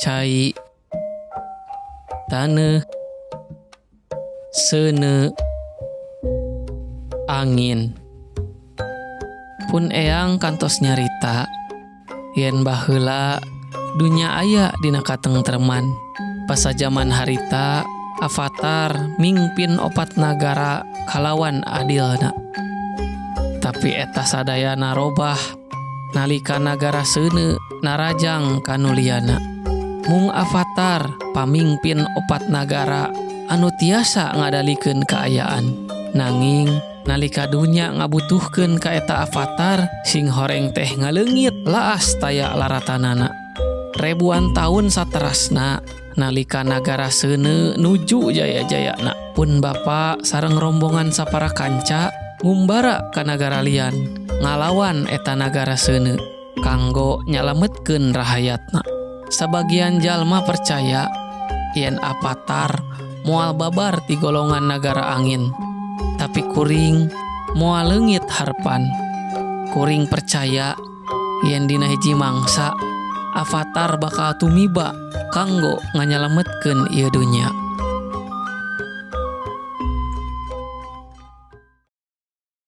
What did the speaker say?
Cai, taneuh, seuneu, angin. Pun Eyang kantos nyarita yen baheula dunya aya dina katengtreman. Pasajaman harita Avatar mingpin opat nagara kalawan adilna. Tapi eta sadayana robah nalika nagara seuneu narajang kanuliana. Mung Avatar pamingpin opat nagara anu tiasa ngadalikeun kaayaan. Nanging nalika dunya ngabutuhkeun ka eta Avatar, sing horeng teh ngaleungit laas taya laratanana. Ribuan tahun saterasna nalika nagara seuneu nuju jaya-jayana, pun Bapa sareng rombongan sapara kanca ngumbara ka nagara lian ngalawan eta nagara seuneu kanggo nyalametkeun rahayatna. Sabagian jalma percaya yen Avatar moal babar ti golongan nagara angin, tapi kuring moal leungit harepan. Kuring percaya yen dina hiji mangsa Avatar bakal tumiba kanggo nganyalametkeun ieu dunya.